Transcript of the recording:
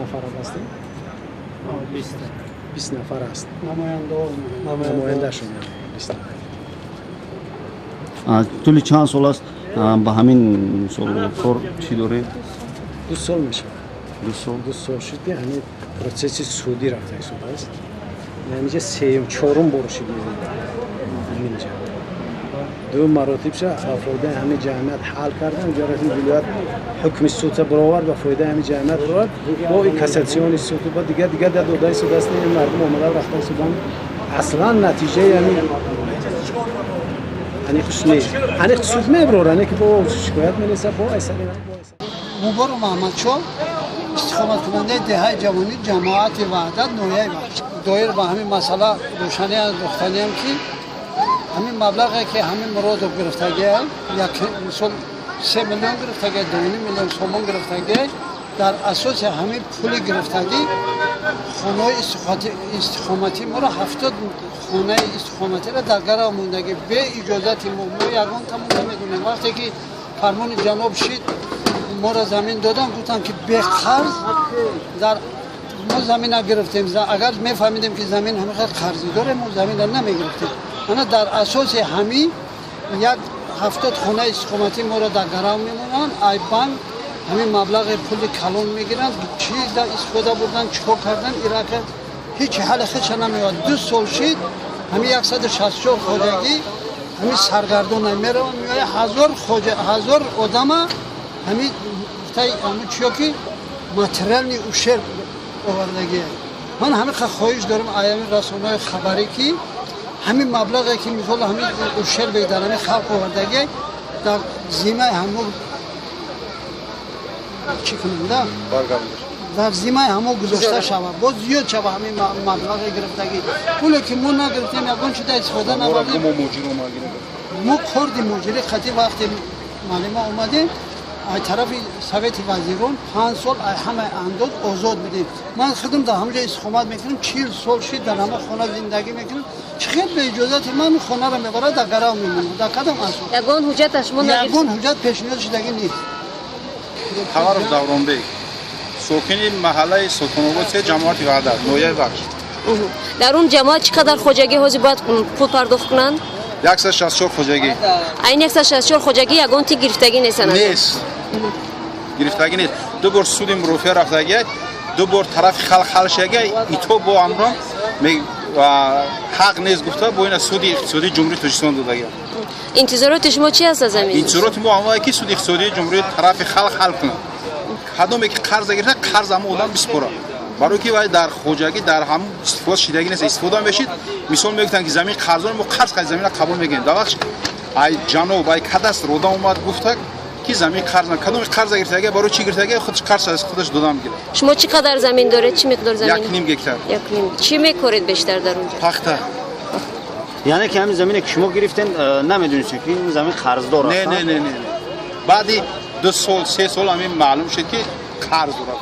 Нафар ҳастем, 20 нафар аст. Намояндашон 20 нафар. Тӯли чанд сол аст ба ҳамин мисол кор чӣ доред? 2 сол мешавад. 2 сол. 2 сол шуд, ки ҳамин процесси судӣ рафта истодааст. Ҳаминҷа сеюм, чорум бор шуд. Ҳаминҷа ду маротибша ба фоидаи ҳамин ҷамъият ҳал кардам. Ҷарафи вилоят ҳукми судса баровард, ба фоидаи ҳамин ҷамъият баровард, бо и кассатсионный суд, ба дигар дигар додаи суд аст. Ин мардум омада рафта судам, аслан натиҷаи ҳамин аниқш нест. Аниқ суд мебарорад, ане ки бо шикоят менеса, бо айсари. Мубору Маҳмадшоҳ, истиқоматкунандаи деҳаи Ҷавонӣ, ҷамоати Ваҳдат, ноҳияи Вахш. Доир ба ҳамин масъала рӯшанӣ андохтаниам, ки ҳамин маблағе, ки ҳамин Муродов гирифтагиай, як мисол 3 миллион гирифтагиай, 2,5 миллион сомон гирифтагиай, дар асоси ҳамин пули гирифтагӣ хонаҳои истиқоматии моро, 70 хонаи истиқоматиро дар гарав мондагӣ бе иҷозати мо. Мо ягон тамон намедонем. Вақте ки фармони ҷаноб шид, моро замин додам, гуфтам, ки беқарз дар мо замина гирифтем. Агар мефаҳмидем, ки замин ҳамин қадр қарзӣ дорем, мо заминро намегирифтем. Ана дар асоси ҳамин як 70 хонаи истиқоматӣ моро дар гарав мемонанд. Ай банк ҳамин маблағи пули калон мегиранд. Чӣ истифода бурдан, чӣ кор кардан, ирака ҳеҷ ҳалли худша намеёбад. 2 сол шид, ҳамин 164 хоҷагӣ ҳамин саргардона мераванд, меояд. 1000 хоҷа, 1000 одама ҳамин гуфтаи ҳамин чиё, ки материальный ущерб овардагия. Ман ҳамин хоҳиш дорам аями расонаҳои хабарӣ, ки ҳамин маблағе, ки мисол ҳамин ущербе дар ҳамин халқ овардагия, дар зимаи ҳамо чӣ кунанда, дар зимаи ҳамо гузошта шавад, боз зиёд шава ҳамин маблағи гирифтагӣ. Пуле ки мо нагирифтем, ягон чида истифода набардем. Мо корди муҳоҷирӣ қати вақте маълима омадем, ай тарафи Совети вазирон 5 сол ай ҳамаи андоз озод будем. Ман худам дар ҳамҷо истиқомат мекунам, 40 сол шид дар ҳама хона зиндагӣ мекунам. Чӣ хел бе иҷозати ман хонаро мебарад, дар гарав мемонад? Дар кадом асос? Ягон ҳуҷҷаташ шумо? Ягон ҳуҷҷат пешниҳод шудагӣ нест. Таваров Давронбек, сокини маҳаллаи Султонобод се, ҷамоати Ваҳдат, ноҳияи Вахш. Дар он ҷамоат чӣ қадар хоҷагӣ ҳозир бояд пул пардохт кунанд? 164 хоҷагӣ. Айн 164 хоҷагӣ ягон ти гирифтагӣ нестанд? Нест, гирифтагӣ нест. Ду бор суди мурофиа рафтагия, ду бор тарафи халқ ҳал шудагия. Ито бо амро ҳақ нест гуфта, бо ина Суди иқтисодии Ҷумҳурии Тоҷикистон додагия. Интизороти шумо чи аст аз ҳамин? Интизороти мо ҳамое, ки Суди иқтисодии Ҷумҳурии тарафи халқ ҳал кунад. Кадоме ки қарз гирифта, қарз ҳамон одам биспора, барои ки вай дар хоҷагӣ дар ҳамон истифода шидагӣ нест. Истифода мешид, мисол мегуфтанд, ки замин қарздор, мо қарз қай замина қабул мекунем. Дар вақт ай ҷаноб, ай кадастр одам омад, гуфта, ки замин қарз, кадоме қарз гирифтага, барои чӣ гирифтага, худаш қарз аз худаш дода мегирад. Шумо чӣ қадар замин доред, чӣ миқдор замин? 1,5 гектар. 1,5. Чӣ мекоред бештар дар онҷо? Пахта. Яъне ки ҳамин замине, ки шумо гирифтен, намедонистед, ки ин замин қарздор аст? Не, не, не, не, баъди 2 сол, 3 сол ҳамин маълум шуд, ки қарз дорад.